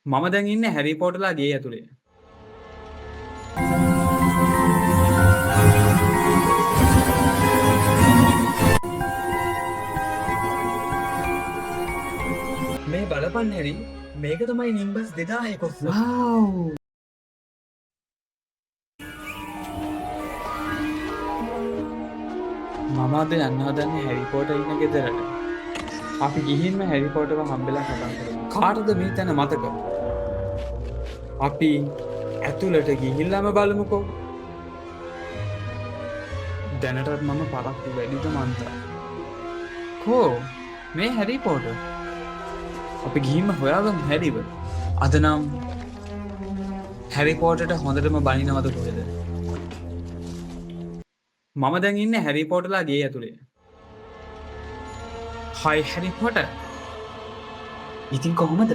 මම දැන් ඉන්නේ හැරි පොටර්ලා ගේ ඇතුලේ. මේ බලපන් හැරි, මේක තමයි නිම්බස් 2021. වව්! මම අද යන්න හදන්නේ හැරි පොටර් ඉන්න ගෙදරට. අපි ගිහින්ම හැරි පොටර්ව හම්බෙලා කතා කරමු. කාටද මේ තැන මතක? අපි ඇතුළට ගිහිල්ලාම බලමුකෝ. දැනටත් මම පරක්කු වැඩිද මන්තා. කෝ මේ හැරි පොටර්? අපි ගිහින්ම හොයාගමු හැරිව. අද නම් හැරි පොටර්ට හොඳටම බනිනවද කොහෙද? මම දැන් ඉන්නේ හැරි පොටර්ලා ගේ ඇතුලේ. හයි හැරි පොටර්. ඉතින් කොහොමද?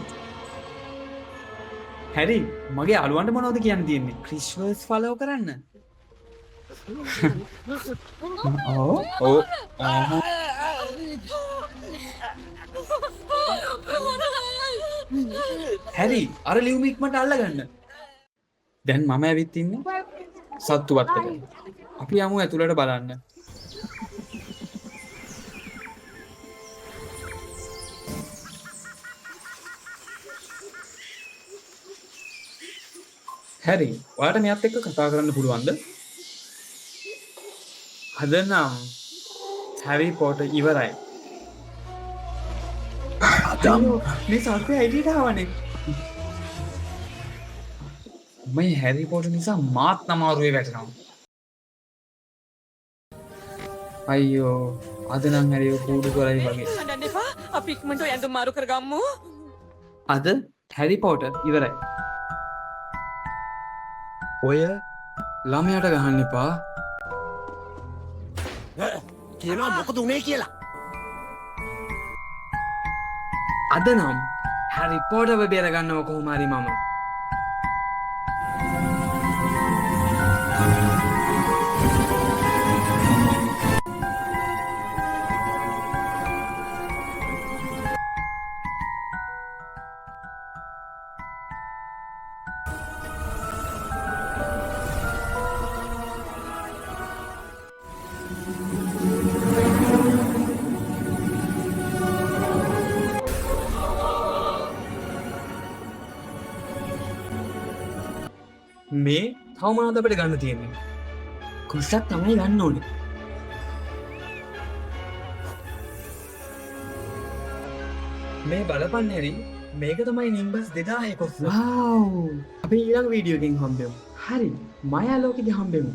හැරි මගේ යාළුවන්ට මොනවද කියන්න තියෙන්නේ? ක්‍රිස්වර්ස් ෆලෝ කරන්න. ඔව් ඔව්. හැරි අර ලියුම ඉක්මනට අල්ලගන්න. දැන් මම ඇවිත් ඉන්නේ සත්තු වත්තට. අපි යමු ඇතුළට බලන්න. හැරි ඔයාට මෙයාත් එක්ක කතා කරන්න පුළුවන්ද? අද නම් හැරි පොටර් ඉවරයි. අයියෝ, මේ සර්පයා එළියට ආවනේ. මේ හැරි පොටර් නිසා මාත් අමාරුවේ වැටෙනවා. අයියෝ, අද නම් හැරිව කූඩු කරයි වගේ. හඬන්න එපා. අපි ඉක්මනට ඔය ඇඳුම් මාරු කරගමු. අද හැරි පොටර් ඉවරයි. ඔය ළමයාට ගහන්න එපා. කියනවා මොකද උනේ කියලා. අද නම් හැරි පොටර්ව බේරගන්නව කොහොම හරි මම. මේ තව මොනවද අපිට ගන්න තියෙන්නේ? කුස්සක් තමයි ගන්න ඕනේ. මේ බලපන් හැරි, මේක තමයි නිම්බස් 2021. වව්! අපි ඊළඟ වීඩියෝ එකෙන් හම්බෙමු. හරි, මායා ලෝකෙදි හම්බෙමු.